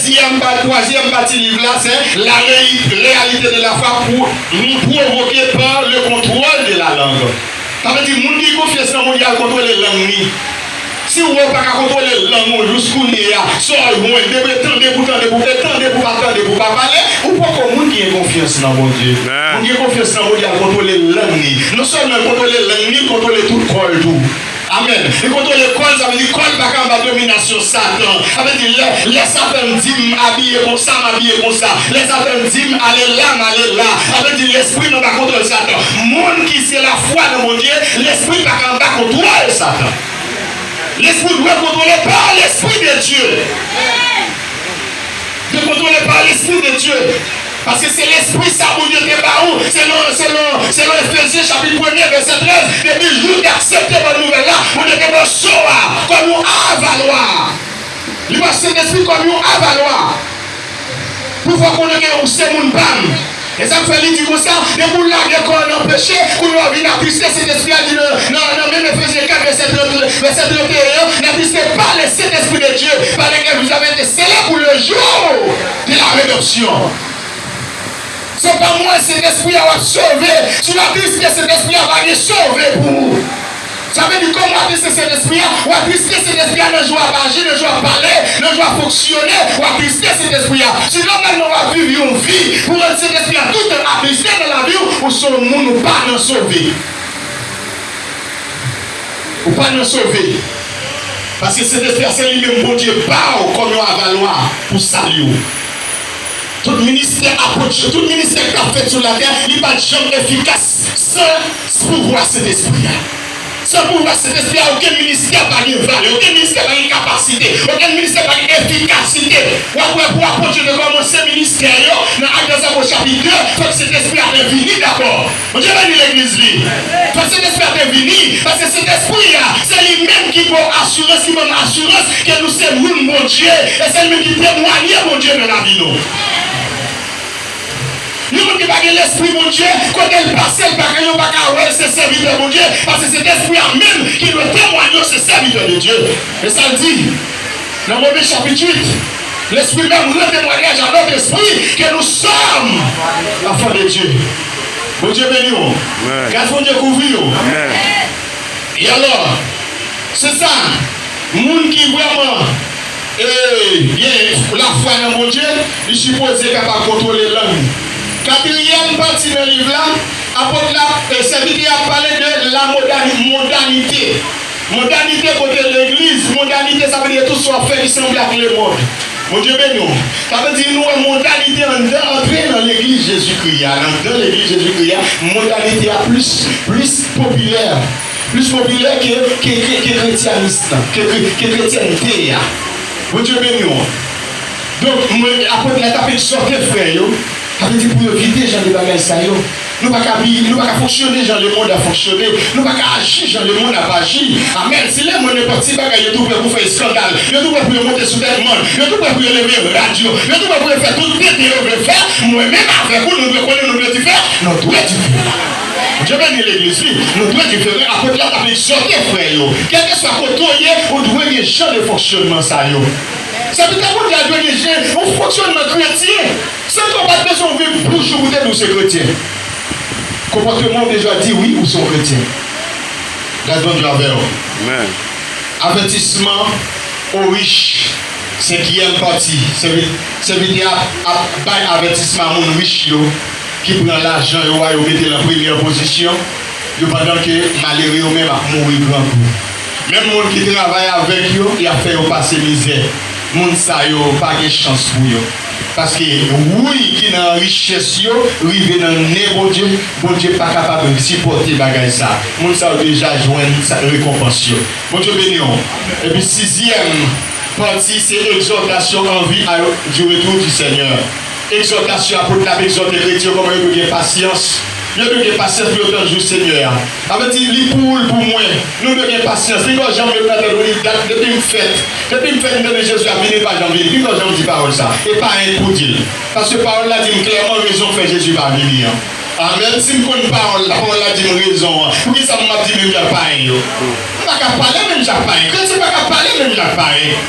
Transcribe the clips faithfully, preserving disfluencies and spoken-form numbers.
Dezyèm pa, twazyèm pati liv la, se la réalité de la foi pou nou pwovoke par le contrôle de la langue. Sa vle di, moun ki gen konfyans nan Bondye al kontwole lang li. Si w wè w pa ka kontwole lang ou jous kounye a, sa w jwenn, depi tande pou tande pou, e tande pou pa tande pou pa pale, ou poko moun ki gen konfyans nan Bondye. Moun ki gen konfyans nan Bondye al kontwole lang li. Non sèlman l kontwole lang li, l kontwole tout kò l tou. Amèn. Li kontwole kò l, sa vle di kò l pa ka anba dominasyon Satan. Sa vle di lè, lè Satan di m abiye konsa, m abiye konsa. Lè Satan di m ale la, m ale la. Sa vle di lespri m anba kontwòl Satan. Moun ki se lafwa nan Bondye, lespri pa ka anba kontwòl Satan. Lespri dwe kontwole pa lespri de Dye. Dwe kontwole pa lespri de Dye. Paske se lespri sa Bondye te ba ou, selon, selon, selon Efezyen chapit premye, vèsè trèz, depi jou w te aksepte bòn nouvèl la, Bondye te ba w so a, kòm yon avalwa. Li ba w Sentespri kòm yon avalwa. Pou fè w konnen ke ou se moun pa m. E sa k fè li di konsa, depi w lage kò w nan peche, kounye a w vin atriste Sentespri a, li di nan, nan, nan menm Efezyen kat, vèsè trant, vèsè trant e en an, n'attristez pas le Saint-Esprit de Dieu, par lequel vous avez été scellés pour le jour de la rédemption. Se pa mwen, Sentespri a w ap sove. Si w atriste Sentespri a, pa gen sove pou ou. Sa vle di, kòm w atriste Sentespri a, w atriste Sentespri a nan jan w ap aji, nan jan w ap pale, nan jan w ap fonksyone, w atriste Sentespri a. Si nòmalman w ap viv yon vi pou rann Sentespri a toutan atriste nan lavi w, ou se yon moun ou pa nan sove. Ou pa nan sove. Paske Sentespri a se li menm Bondye ba w kòm yon avalwa pou sali w. Tout ministè apot yo, tout ministè k t ap fèt sou latè, li pa t janm efikas san pouvwa Sentespri a. San pouvwa Sentespri a, okenn ministè pa gen valè, okenn ministè pa gen kapasite, okenn ministè pa gen efikasite. W ap wè pou apot yo te kòmanse ministè yo, nan Ak dè Apot chapit de, fòk Sentespri a te vini dabò. Bondye beni legliz li. Fòk Sentespri a te vini, paske Sentespri a, se li menm ki ba w asirans, ki ban n asirans ke nou se moun Bondye, e se li menm ki temwaye Bondye nan lavi nou. Yon moun ki pa gen lespri Bondye, kote l pase, l pa ka, yo pa ka wè l se sèvitè Bondye, paske Sentespri a menm ki dwe temwaye w se sèvitè de Dye. E sa l di nan Women chapit uit, L'esprit même rend témoignage à notre esprit que nous sommes enfants de Dieu. Bondye beni w. Amèn. Gras Bondye kouvri w. Amèn. E alò, se sa, moun ki vrèman, e, gen lafwa nan Bondye, li sipoze kapab kontwole lang li. Katriyèm pati nan liv la, apot la, e, sèvitè a pale de la modani-, mondanite. Mondanite kote legliz, mondanite sa vle di tout sa w ap fè ki sanble ak lemonn. Bondye beni w. Sa vle di nou wè mondanite anndan antre nan legliz Jezikri a, anndan legliz Jezikri a, mondanite a plis, plis popilè, plis popilè ke, ke, ke, ke kretyanis lan, ke, ke, ke kretyènte a. Bondye beni w. Donk, mwen, apot la t ap egzòte frè yo, sa vle di pou yo evite jan de bagay sa yo. Nou pa ka bi-, nou pa ka fonksyone jan lemonn ap fonksyone. Nou pa ka aji jan lemonn ap aji. Amèn. Si lemonn nenpòt ti bagay, yo tou prè pou fè eskandal. Yo tou prè pou yo monte sou tèt mòn. Yo tou prè pou yo leve rad yo. Yo tou prè pou yo fè tout tenten yo vle fè. Mwen menm avèk ou, nou dwe konnen, nou dwe diferan. Nou dwe diferan. Bondye beni legliz li. Nou dwe diferan. Apot la t ap egzòte frè yo. Kèlkeswa kote w ye, ou dwe gen jan de fonksyònman sa yo. Sèvitè Bondye a dwe gen jan, yon fonksyònman kretyen. Sèvitè, ou pa t bezwen ouvri bouch ou pou te di w se kretyen. Konpòteman w deja di wi, ou se yon kretyen. Gras Bondye avè w. Amèn. Avètisman o rich, senkyèm pati. Sèvi-, sèvitè a ap bay avètisman a moun rich yo ki pran lajan yo a, yo mete l an premyè pozisyon, yo, pandan ke malere yo menm ap mouri grangou. Menm moun ki travay avèk yo, y ap fè yo pase mizè. Moun sa yo pa gen chans pou yo. Paske wouy ki nan richès yo rive nan nen Bondye, Bondye pa kapab sipòte bagay sa. Moun sa yo deja jwenn sa, rekonpans yo. Bondye beni w. Epi sizyèm pati se egzòtasyon an vi a, du retour du Seigneur. Egzòtasyon, apot la ap egzòte kretyen yo kòman yo dwe gen pasyans. Yo dwe gen pasyans pou yo tann jou Senyè a. Sa vle di, li pou ou, li pou mwen. Nou dwe gen pasyans. Li gen yon janm met nan tèt ou, li dat depi m fèt. Depi m fèt, m tande Jezi ap vini, li pa janm vini. Li gen yon janm di pawòl sa. E pa enk pou di l. Paske pawòl la di m klèman rezon k fè Jezi pa vini an. Amèn. Si m konn pawòl la, pawòl la di m rezon an, poukisa m ap di menm jan ak payen yo? M pa ka pale menm jan ak payen. Kretyen pa ka pale menm jan ak payen.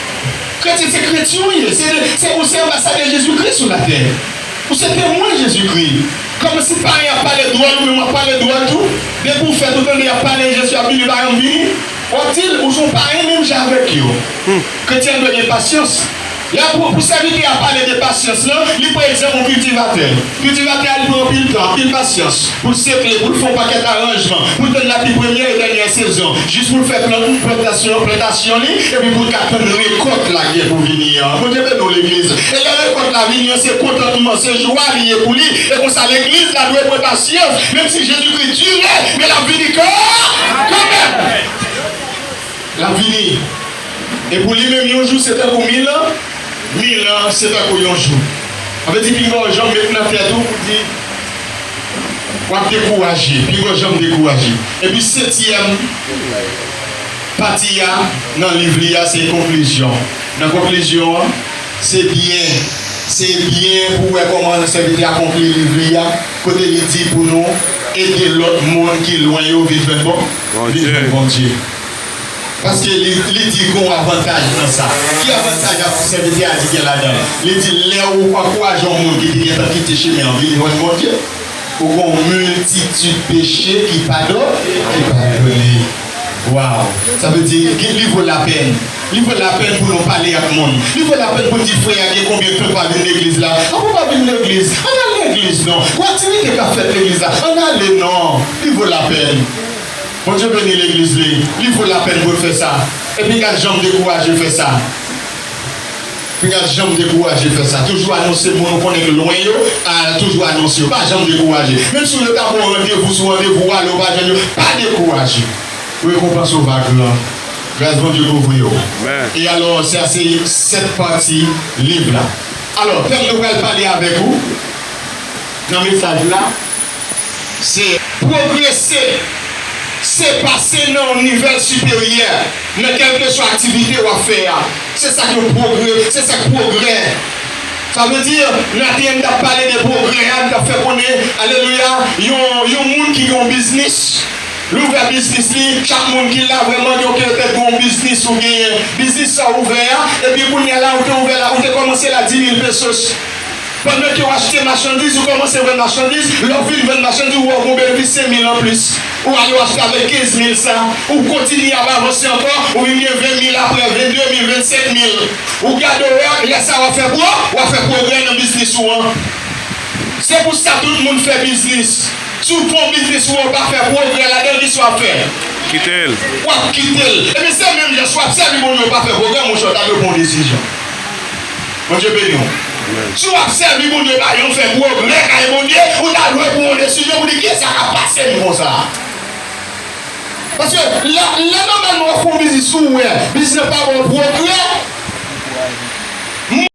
Kretyen se kretyen ou ye. Se, se, ou se anba Anbasadè Jezikri sou latè. Ou se temwen Jezikri. Kòmsi payen ap pale dwòl, ou menm w ap pale dwòl tou. Depi w fèt, ou tande y ap pale Jezi ap vini, pa janm vini. W ap di l, ou se yon payen menm jan avèk yo. Kretyen dwe gen pasyans. Lè pou, pou sèvitè a pale de pasyans lan, li pran egzanp yon kiltivatè. Kiltivatè a, li pran anpil tan, anpil pasyans pou l sekle, pou l fè yon pakèt aranjman, pou l tann lapli premyè e dènyè sezon, jis pou l fè plant, plantasyon, plantasyon li, epi pou l ka tann rekòt la ki gen pou vini an. Bondye beni w, legliz. E lè rekòt la vini an, se kontantman, se jwa li ye pou li. E konsa, legliz la dwe pran pasyans, menm si Jezikri dire, men l ap vini kan, kanmenm. L ap vini. E pou li menm, yon jou se tankou mil an, mil an se tankou yon jou. Sa vle di, pinga w janm met nan tèt ou pou di w ap dekouraje. Pinga w janm dekouraje. Epi setyèm pati a nan liv li a, se konklizyon. Nan konklizyon an, se byen, se byen pou wè kòman sèvitè a konkli liv li a, kote li di pou nou ede lòt moun ki lwen yo vin jwenn bon, vin jwenn Bondye. Paske li, li di gon avantaj nan sa. Ki avantaj a sèvitè a di gen ladan l? Li di lè ou ankouraje yon moun ki te gentan kite chemen an vin jwenn Bondye, ou gon miltitid peche ki padon, ki padone. Waw! Sa vle di, li vo lapèn. Li vo lapèn pou nou pale ak moun. Li vo lapèn pou di frè a gen konbyen tan pa vin legliz la. Ann pa vin legliz. Ann al legliz non. Gon aktivite k ap fèt legliz la. Ann ale non. Li vo lapèn. Bondye beni legliz li. Li vo lapèn pou l fè sa. Epi gad janm dekouraje fè sa. Epi gad janm dekouraje fè sa. Toujou anonse moun ou konnen k lwen yo, a, toujou anonse yo. Pa janm dekouraje. Menm si yo ta ba w randevou sou randevou, w ale, w pa jwenn yo, pa dekouraje. Rekonpans ou va gran. Gras Bondye kouvri w. E alò, sa se sèt pati liv la. Alò, tèm nou pral pale avèk ou nan mesaj la, se pwogrese, se pase nan yon nivèl siperyè nan kèlkeswa aktivite w ap fè a. Se sa k yon pwogre, se sa k pwogrè. Sa vle di, maten an, m t ap pale de pwogrè a, m t ap fè konnen, alelouya, yon, yon moun ki gen yon biznis, li ouvè biznis li, chak moun ki la vrèman gen yon, petèt gen yon biznis ou genyen. Biznis sa w ouvè a, epi kounye a la, ou te ouvè la, ou te kòmanse la di mil pesos. Pandan ke w achte machandiz, ou kòmanse vann machandiz, lè w fin vann machandiz, ou wè w gen yon benefis senk mil anplis. Ou ale w achte avèk kenz mil sa, ou kontinye ap avanse ankò, ou vin gen ven mil apre, vennde mil, vennsenk mil. Ou gade w wè, lè sa w ap fè pwo, w ap fè pwogrè nan biznis ou an. Se pou sa tout moun fè biznis. Si w fè yon biznis ou w pa fè pwogrè ladan l, kisa w ap fè? Kite l. W ap kite l. Ebyen, se menm jan, si w ap sèvi Bondye, w pa fè pwogrè, monchè, w ta dwe pran yon desizyon. Bondye beni w. Si w ap sèvi Bondye, pa janm fè pwogrè kay Bondye, ou ta dwe pran yon desizyon pou di, kisa k ap pase m konsa? Paske lè, lè nòmalman w ap fè yon biznis, si w wè biznis nan pa ba w pwogrè,